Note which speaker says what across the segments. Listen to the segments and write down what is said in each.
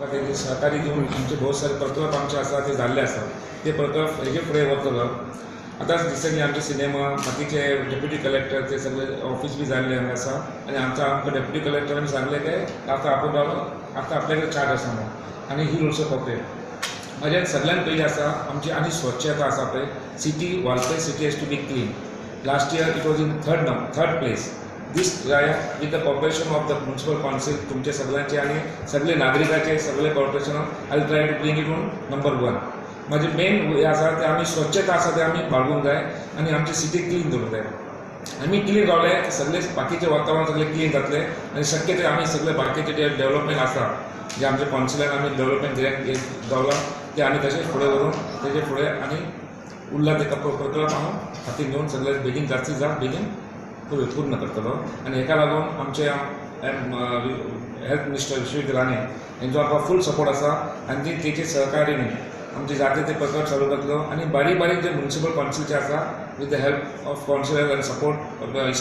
Speaker 1: तेजे सहकारी दिवन आमचे बहुत सारे प्रकल्प आमचे आसा ते जाल्ले आसा, ते प्रकल्प हेजे फुडें वतलो. आतांच रिसंटली आमचे सिनेमा बाकीचे डेप्युटी कलेक्टर ते सगळे ऑफिस बी जाल्ले हांगा आसा आनी आमचो आमकां डेप्युटी कलेक्टरान सांगलें की आतां आपूण रावलो, आतां आपल्या कडेन चार्ज आसा म्हणून आनी ही ऑल्सो कॉपरेट. म्हज्यान सगळ्यान पयलीं आसा आमची आनी स्वच्छता आसा पळय, city Valpoi city has to be clean. Last year it was in third place. This with the cooperation of the municipal council तुमचे सगळ्यांचे आनी सगळे नागरिकाचे सगळे corporation I will try to bring it on number 1. म्हाजे main हें आसा तें आमी स्वच्छता आसा तें आमी बाळगूंक जाय आनी आमची सिटी क्लीन दवरूंक जाय. आमी क्लीन रावले सगळे बाकीचें वातावरण सगळें क्लीन जातलें आनी शक्य ते आमी सगळे बाकीचे जे डेवलपमेंट आसा जे आमचे कावन्सिलान आमी डेवलपमेंट कितें दवरलां तें आमी तशेंच फुडें व्हरून तेजे फुडें आनी उरला ते प्रकल्प हांव हातीन घेवन सगळे बेगीन जास्तीत जास्त बेगीन पूर्ण करतलो. आनी हेका लागून आमचे हेल्थ मिनिस्टर विश्वजीत राणे हेंचो आमकां फूल सपोर्ट आसा आनी ती तेचे सहकार्यान आमचे जाते ते प्रकल्प चालू करतलो आनी बारीक बारीक जे म्युनिसिपल कावन्सिलचे आसा with the help of councillor आनी सपोर्ट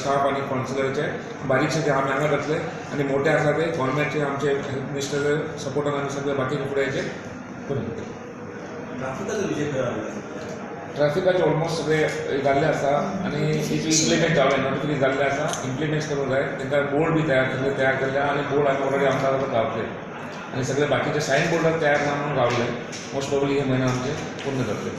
Speaker 1: स्टाफ आनी कावन्सिलराचे बारीकशे ते आमी हांगा करतले आनी मोठे आसा ते गव्हर्मेंटचे आमचे हेल्थ मिनिस्टर सपोर्टान आमी सगळे बाकीचे फुडें हेचे करून घेतले. ट्रॅफिकाचे ऑलमोस्ट सगळे जाल्ले आसा आनी इम्प्लिमेंट जावले नोटिफिकेशन जाल्ले आसा, इम्प्लिमेंट करूंक जाय. तांकां बोर्ड बी तयार सगळे तयार केल्ले आनी बोर्ड आमी ऑलरेडी आमदार गावतले आनी सगळे बाकीचे सायन बोर्डार तयार ना म्हणून गावले. मोस्ट प्रोबेबली हे म्हयनो आमचे पूर्ण जातले.